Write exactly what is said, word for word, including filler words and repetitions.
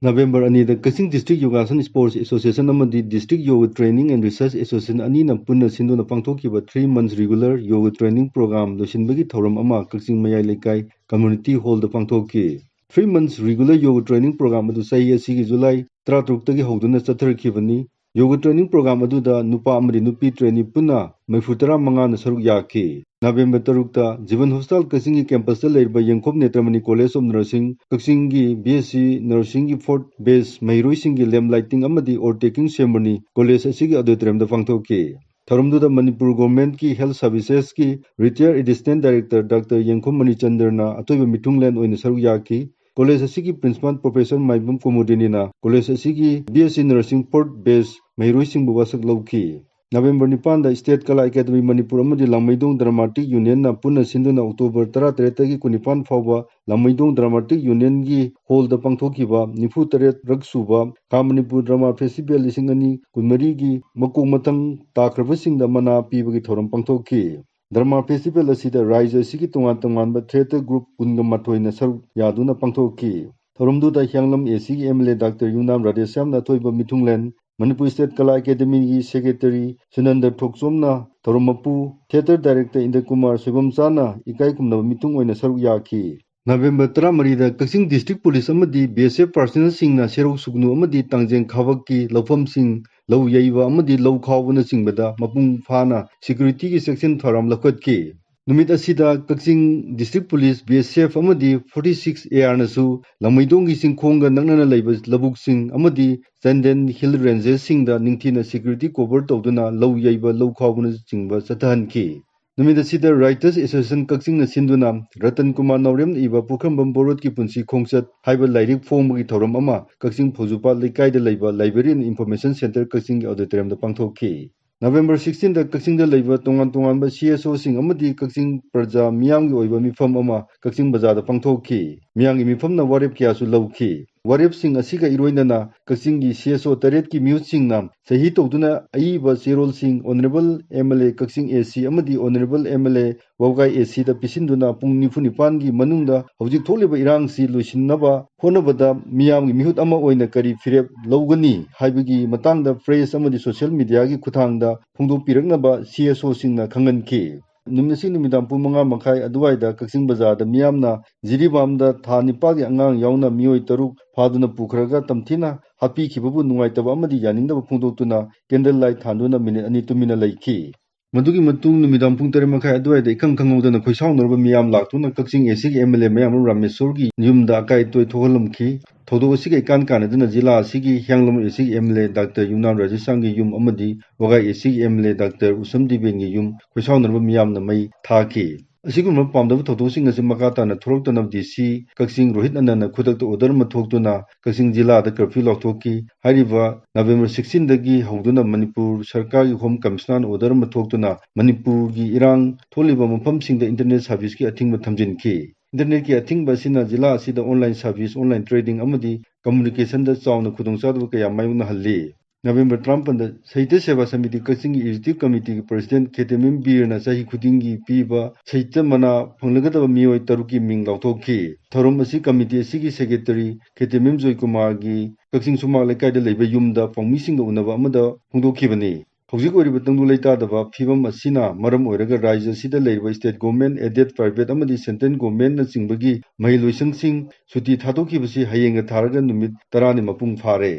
November ꯑꯅꯤꯗ ꯀꯛꯆꯤꯡ District Yogasan Sports Association ꯑꯃꯗꯤ District Yoga Training and Research Association ꯑꯅꯤꯅ ꯄꯨꯟꯅ ꯁꯤꯟꯗꯨꯅ ꯄꯥꯡꯊꯣꯛꯈꯤꯕ three months regular yoga training program ꯂꯣꯏꯁꯤꯟꯕꯒꯤ ꯊꯧꯔꯝ ꯑꯃ ꯀꯛꯆꯤꯡ ꯃꯌꯥꯏ ꯂꯩꯀꯥꯏ community hallꯗ ꯄꯥꯡꯊꯣꯛꯈꯤ꯫ Three months regular yoga training program ꯑꯗꯨ ꯆꯍꯤ ꯑꯁꯤꯒꯤ ꯖꯨꯂꯥꯏ ꯇꯔꯥꯇꯔꯨꯛꯇꯒꯤ ꯍꯧꯗꯨꯅ ꯆꯠꯊꯔꯛꯈꯤꯕꯅꯤ꯫ Yoga training program ꯑꯗꯨꯗ ꯅꯨꯄꯥ ꯑꯃꯗꯤ ꯅꯨꯄꯤ trainee ꯄꯨꯟꯅ ꯃꯔꯤꯐꯨ ꯇꯔꯥ ꯃꯉꯥꯅ ꯁꯔꯨꯛ ꯌꯥꯈꯤ꯫ ꯅꯕꯦꯝꯕꯔ ꯇꯔꯨꯛꯇ ꯖꯤꯕꯟ ꯍꯣꯁꯄꯤꯇꯥꯜ ꯀꯛꯆꯤꯡꯒꯤ campusꯇ ꯂꯩꯔꯤꯕ ꯌꯦꯡꯈꯣꯝ ꯅꯦꯇ꯭ꯔꯃꯅꯤ College of Nursing, ꯀꯛꯆꯤꯡꯒꯤ B S C Nursingꯒꯤ fourth batch ꯃꯍꯩꯔꯣꯏꯁꯤꯡꯒꯤ lamp lighting ꯑꯃꯗꯤ oath taking ceremony college ꯑꯁꯤꯒꯤ auditoriumꯗ ꯄꯥꯡꯊꯣꯛꯈꯤ꯫ ꯊꯧꯔꯝꯗꯨꯗ Manipur Governmentꯀꯤ Health Servicesꯀꯤ Retired Additional Director Doctor ꯌꯦꯡꯈꯣꯝ ꯃꯅꯤꯆꯟꯗ꯭ꯔꯅ ꯑꯊꯣꯏꯕ ꯃꯤꯊꯨꯡꯂꯦꯟ ꯑꯣꯏꯅ ꯁꯔꯨꯛ ꯌꯥꯈꯤ꯫ College ꯑꯁꯤꯒꯤ Principal Professor ꯃꯥꯏꯕꯝ ꯀꯨꯃꯨꯗꯤꯅꯤꯅ college ꯑꯁꯤꯒꯤ B S C Nursing fourth batch ꯃꯍꯩꯔꯣꯏꯁꯤꯡꯕꯨ ꯋꯥꯁꯛ ꯂꯧꯈꯤ꯫ ꯅꯕꯦꯝꯕꯔ ꯅꯤꯄꯥꯟꯗ State Kala Academy Manipur ꯑꯃꯗꯤ ꯂꯥꯡꯃꯩꯗꯣꯡ Dramatic Unionꯅ ꯄꯨꯟꯅ ꯁꯤꯟꯗꯨꯅ October ꯇꯔꯥꯇꯔꯦꯠꯇꯒꯤ ꯀꯨꯟꯅꯤꯄꯥꯟ ꯐꯥꯎꯕ ꯂꯥꯡꯃꯩꯗꯣꯡ Dramatic Unionꯒꯤ hallꯗ ꯄꯥꯡꯊꯣꯛꯈꯤꯕ ꯅꯤꯐꯨ ꯇꯔꯦꯠ ꯔꯛ ꯁꯨꯕ ꯈꯥ ꯃꯅꯤꯄꯨꯔ Drama Festival ꯂꯤꯁꯤꯡ ꯑꯅꯤ ꯀꯨꯟꯃꯔꯤꯒꯤ ꯃꯀꯣꯛ ꯃꯊꯪ ꯇꯥꯈ꯭ꯔꯕꯁꯤꯡꯗ ꯃꯅꯥ ꯄꯤꯕꯒꯤ ꯊꯧꯔꯝ ꯄꯥꯡꯊꯣꯛꯈꯤ꯫ Drama Festival ꯑꯁꯤꯗ ꯔꯥꯖ꯭ꯌ ꯑꯁꯤꯒꯤ ꯇꯣꯉꯥꯟ ꯇꯣꯉꯥꯟꯕ theatre group ꯀꯨꯟꯒ ꯃꯥꯊꯣꯏꯅ ꯁꯔꯨꯛ ꯌꯥꯗꯨꯅ ꯄꯥꯡꯊꯣꯛꯈꯤ꯫ ꯊꯧꯔꯝꯗꯨꯗ ꯍꯤꯌꯥꯡꯂꯝ ACꯒꯤ MLA Doctor ꯌꯨꯝꯅꯥꯝ ꯔꯥꯙꯦꯁ꯭ꯌꯥꯝꯅ ꯑꯊꯣꯏꯕ ꯃꯤꯊꯨꯡꯂꯦꯟ, ꯃꯅꯤꯄꯨꯔ State Kala Academyꯒꯤ Secretary ꯁꯨꯅꯟꯗ ꯊꯣꯛꯆꯣꯝꯅ ꯊꯧꯔꯝ ꯃꯄꯨ, Theatre Director ꯏꯟꯗ꯭ꯔ ꯀꯨꯃꯥꯔ ꯁꯣꯏꯕꯝꯆꯥꯅ ꯏꯀꯥꯏ ꯈꯨꯝꯅꯕ ꯃꯤꯊꯨꯡ ꯑꯣꯏꯅ ꯁꯔꯨꯛ ꯌꯥꯈꯤ꯫ ꯅꯕꯦꯝꯕꯔ ꯇꯔꯥꯃꯔꯤꯗ ꯀꯛꯆꯤꯡ District Police ꯑꯃꯗꯤ B S F personnelꯁꯤꯡꯅ ꯁꯦꯔꯧ ꯁꯨꯒꯅꯨ ꯑꯃꯗꯤ ꯇꯥꯡꯖꯦꯡ ꯈꯥꯕꯛꯀꯤ ꯂꯧꯐꯝꯁꯤꯡ, ꯂꯧ ꯌꯩꯕ ꯑꯃꯗꯤ ꯂꯧ ꯈꯥꯎꯕꯅꯆꯤꯡꯕꯗ ꯃꯄꯨꯡ ꯐꯥꯅ securityꯒꯤ ꯆꯦꯛꯁꯤꯟ ꯊꯧꯔꯥꯡ ꯂꯧꯈꯠꯈꯤ꯫ ꯅꯨꯃꯤꯠ ꯑꯁꯤꯗ ꯀꯛꯆꯤꯡ District Police, B S F ꯑꯃꯗꯤ forty six ARꯅꯁꯨ ꯂꯥꯡꯃꯩꯗꯣꯡꯒꯤ ꯆꯤꯡꯈꯣꯡꯒ ꯅꯛꯅꯅ ꯂꯩꯕ ꯂꯧꯕꯨꯛꯁꯤꯡ ꯑꯃꯗꯤ Chandel Hill Rangesꯁꯤꯡꯗ ꯅꯤꯡꯊꯤꯅ security cover ꯇꯧꯗꯨꯅ ꯂꯧ ꯌꯩꯕ, ꯂꯧ ꯈꯥꯎꯕꯅꯆꯤꯡꯕ ꯆꯠꯊꯍꯟꯈꯤ꯫ ꯅꯨꯃꯤꯠ ꯑꯁꯤꯗ Writers Association ꯀꯛꯆꯤꯡꯅ ꯁꯤꯟꯗꯨꯅ ꯔꯇꯟ ꯀꯨꯃꯥꯔ ꯅꯥꯎꯔꯦꯝꯅ ꯏꯕ ꯄꯨꯈ꯭ꯔꯝꯕꯝ ꯕꯣꯔꯣꯠꯀꯤ ꯄꯨꯟꯁꯤ ꯈꯣꯡꯆꯠ ꯍꯥꯏꯕ ꯂꯥꯏꯔꯤꯛ ꯐꯣꯡꯕꯒꯤ ꯊꯧꯔꯝ ꯑꯃ ꯀꯛꯆꯤꯡ ꯐꯧꯖꯨꯄꯥꯠ ꯂꯩꯀꯥꯏꯗ ꯂꯩꯕ Library and Information Centre ꯀꯛꯆꯤꯡꯒꯤ auditoriumꯗ ꯄꯥꯡꯊꯣꯛꯈꯤ꯫ ꯅꯕꯦꯝꯕꯔ sixteenꯗ ꯀꯛꯆꯤꯡꯗ ꯂꯩꯕ ꯇꯣꯉꯥꯟ ꯇꯣꯉꯥꯟꯕ CSOꯁꯤꯡ ꯑꯃꯗꯤ ꯀꯛꯆꯤꯡ ꯄ꯭ꯔꯖꯥ ꯃꯤꯌꯥꯝꯒꯤ ꯑꯣꯏꯕ ꯃꯤꯐꯝ ꯑꯃ ꯀꯛꯆꯤꯡ ꯕꯖꯥꯔꯗ ꯄꯥꯡꯊꯣꯛꯈꯤ꯫ ꯃꯤꯌꯥꯝꯒꯤ ꯃꯤꯐꯝꯅ ꯋꯥꯔꯦꯞ ꯀꯌꯥꯁꯨ ꯂꯧꯈꯤ꯫ ꯋꯥꯔꯦꯞꯁꯤꯡ ꯑꯁꯤꯒ ꯏꯔꯣꯏꯅꯅ ꯀꯛꯆꯤꯡꯒꯤ C S O ꯇꯔꯦꯠꯀꯤ ꯃꯤꯍꯨꯠꯁꯤꯡꯅ ꯆꯍꯤ ꯇꯧꯗꯨꯅ ꯑꯏꯕ ꯆꯦꯔꯣꯜꯁꯤꯡ Honourable M L A Kakching A C ꯑꯃꯗꯤ Honourable M L A ꯋꯥꯕꯒꯥꯏ A Cꯗ ꯄꯤꯁꯤꯟꯗꯨꯅ ꯄꯨꯡ ꯅꯤꯐꯨ ꯅꯤꯄꯥꯟꯒꯤ ꯃꯅꯨꯡꯗ ꯍꯧꯖꯤꯛ ꯊꯣꯛꯂꯤꯕ ꯏꯔꯥꯡꯁꯤ ꯂꯣꯏꯁꯤꯟꯅꯕ ꯍꯣꯠꯅꯕꯗ ꯃꯤꯌꯥꯝꯒꯤ ꯃꯤꯍꯨꯠ ꯑꯃ ꯑꯣꯏꯅ ꯀꯔꯤ ꯐꯤꯔꯦꯞ ꯂꯧꯒꯅꯤ ꯍꯥꯏꯕꯒꯤ ꯃꯇꯥꯡꯗ press ꯑꯃꯗꯤ social mediaꯒꯤ ꯈꯨꯠꯊꯥꯡꯗ ꯐꯣꯡꯗꯣꯛꯄꯤꯔꯛꯅꯕ C S Oꯁꯤꯡꯅ ꯈꯪꯍꯟꯈꯤ꯫ ꯅꯨꯃꯤꯠ ꯑꯁꯤ ꯅꯨꯃꯤꯗꯥꯡ ꯄꯨꯡ ꯃꯉꯥ ꯃꯈꯥꯏ ꯑꯗꯨꯋꯥꯏꯗ ꯀꯛꯆꯤꯡ ꯕꯖꯥꯔꯗ ꯃꯤꯌꯥꯝꯅ ꯖꯤꯔꯤꯕꯥꯝꯗ ꯊꯥ ꯅꯤꯄꯥꯜꯒꯤ ꯑꯉꯥꯡ ꯌꯥꯎꯅ ꯃꯤꯑꯣꯏ ꯇꯔꯨꯛ ꯐꯥꯗꯨꯅ ꯄꯨꯈ꯭ꯔꯒ ꯇꯝꯊꯤꯅ ꯍꯥꯠꯄꯤꯈꯤꯕꯕꯨ ꯅꯨꯡꯉꯥꯏꯇꯕ ꯑꯃꯗꯤ ꯌꯥꯅꯤꯡꯗꯕ ꯐꯣꯡꯗꯣꯛꯇꯨꯅ candle light ꯊꯥꯟꯗꯨꯅ ꯃꯤꯅꯤꯠ ꯑꯅꯤ ꯇꯨꯃꯤꯟꯅ ꯂꯩꯈꯤ꯫ ꯃꯗꯨꯒꯤ ꯃꯇꯨꯡ ꯅꯨꯃꯤꯗꯥꯡ ꯄꯨꯡ ꯇꯔꯦꯠ ꯃꯈꯥꯏ ꯑꯗꯨꯋꯥꯏꯗ ꯏꯈꯪ ꯈꯪꯍꯧꯗꯅ ꯈꯣꯏꯁꯥꯎꯅꯔꯕ ꯃꯤꯌꯥꯝ ꯂꯥꯛꯇꯨꯅ ꯀꯛꯆꯤꯡ ACꯒꯤ M L A ꯃꯌꯥꯝ ꯑꯃ ꯔꯥꯃꯦꯁꯣꯔꯒꯤ ꯌꯨꯝꯗ ꯑꯀꯥꯏ ꯑꯇꯣꯏ ꯊꯣꯛꯍꯜꯂꯝꯈꯤ꯫ ꯊꯧꯗꯣꯛ ꯑꯁꯤꯒ ꯏꯀꯥꯟ ꯀꯥꯟꯅꯗꯨꯅ ꯖꯤꯂꯥ ꯑꯁꯤꯒꯤ ꯍꯤꯌꯥꯡꯂꯝ ACꯒꯤ M L A Doctor ꯌꯨꯝꯅꯥꯝ ꯔꯥꯖꯦꯁ꯭ꯌꯥꯝꯒꯤ ꯌꯨꯝ ꯑꯃꯗꯤ ꯋꯥꯒꯥꯏ ACꯒꯤ M L A Doctor ꯎꯁꯝ ꯗꯤꯕꯦꯟꯒꯤ ꯌꯨꯝ ꯈꯣꯏꯁꯥꯎꯅꯔꯕ ꯃꯤꯌꯥꯝꯅ ꯃꯩ ꯊꯥꯈꯤ꯫ ꯑꯁꯤꯒꯨꯝꯕ ꯄꯥꯝꯗꯕ ꯊꯧꯗꯣꯛꯁꯤꯡ ꯑꯁꯤ ꯃꯈꯥ ꯇꯥꯅ ꯊꯣꯛꯂꯛꯇꯅꯕ D C ꯀꯛꯆꯤꯡ ꯔꯣꯍꯤꯠ ꯑꯅꯟꯅ ꯈꯨꯗꯛꯇ order ꯑꯃ ꯊꯣꯛꯇꯨꯅ ꯀꯛꯆꯤꯡ ꯖꯤꯂꯥꯗ curfew ꯂꯥꯎꯊꯣꯛꯈꯤ꯫ ꯍꯥꯏꯔꯤꯕ November sixteenꯗꯒꯤ ꯍꯧꯗꯨꯅ ꯃꯅꯤꯄꯨꯔ ꯁꯔꯀꯥꯔꯒꯤ Home Commissionerꯅ order ꯑꯃ ꯊꯣꯛꯇꯨꯅ ꯃꯅꯤꯄꯨꯔꯒꯤ ꯏꯔꯥꯡ ꯊꯣꯛꯂꯤꯕ ꯃꯐꯝꯁꯤꯡꯗ internet serviceꯀꯤ ꯑꯊꯤꯡꯕ ꯊꯝꯖꯤꯟꯈꯤ꯫ Internetꯀꯤ ꯑꯊꯤꯡꯕ ꯑꯁꯤꯅ ꯖꯤꯂꯥ ꯑꯁꯤꯗ online service, online trading ꯑꯃꯗꯤ communicationꯗ ꯆꯥꯎꯅ ꯈꯨꯗꯣꯡꯆꯥꯗꯕ ꯀꯌꯥ ꯃꯥꯌꯣꯛꯅꯍꯜꯂꯤ꯫ November ꯇꯔꯥꯃꯥꯄꯟꯗ ꯁꯥꯍꯤꯇ꯭ꯌ ꯁꯦꯕꯥ ꯁꯃꯤꯇꯤ ꯀꯛꯆꯤꯡꯒꯤ Executive Committeeꯒꯤ President ꯈꯦꯇꯦꯃꯌꯨꯝ ꯕꯤꯔꯅ ꯆꯍꯤ ꯈꯨꯗꯤꯡꯒꯤ ꯄꯤꯕ ꯁꯥꯍꯤꯇ꯭ꯌ ꯃꯅꯥ ꯐꯪꯂꯒꯗꯕ ꯃꯤꯑꯣꯏ ꯇꯔꯨꯛꯀꯤ ꯃꯤꯡ ꯂꯥꯎꯊꯣꯛꯈꯤ꯫ ꯊꯧꯔꯝ ꯑꯁꯤ committee ꯑꯁꯤꯒꯤ secretary ꯈꯦꯇꯦꯃꯌꯨꯝ ꯖꯣꯏꯀꯨꯃꯥꯔꯒꯤ ꯀꯛꯆꯤꯡ ꯁꯨꯃꯥꯡ ꯂꯩꯀꯥꯏꯗ ꯂꯩꯕ ꯌꯨꯝꯗ ꯄꯥꯎꯃꯤꯁꯤꯡꯒ ꯎꯅꯕ ꯑꯃꯗ ꯐꯣꯡꯗꯣꯛꯈꯤꯕꯅꯤ꯫ ꯍꯧꯖꯤꯛ ꯑꯣꯏꯔꯤꯕ ꯇꯪꯗꯨ ꯂꯩꯇꯥꯗꯕ ꯐꯤꯕꯝ ꯑꯁꯤꯅ ꯃꯔꯝ ꯑꯣꯏꯔꯒ ꯔꯥꯖ꯭ꯌ ꯑꯁꯤꯗ ꯂꯩꯔꯤꯕ state government, aided private ꯑꯃꯗꯤ central governmentꯅꯆꯤꯡꯕꯒꯤ ꯃꯍꯩꯂꯣꯏꯁꯪꯁꯤꯡ ꯁꯨꯇꯤ ꯊꯥꯗꯣꯛꯈꯤꯕꯁꯤ ꯍꯌꯦꯡꯒ ꯊꯥꯔꯒ ꯅꯨꯃꯤꯠ ꯇꯔꯥꯅꯤ ꯃꯄꯨꯡ ꯐꯥꯔꯦ꯫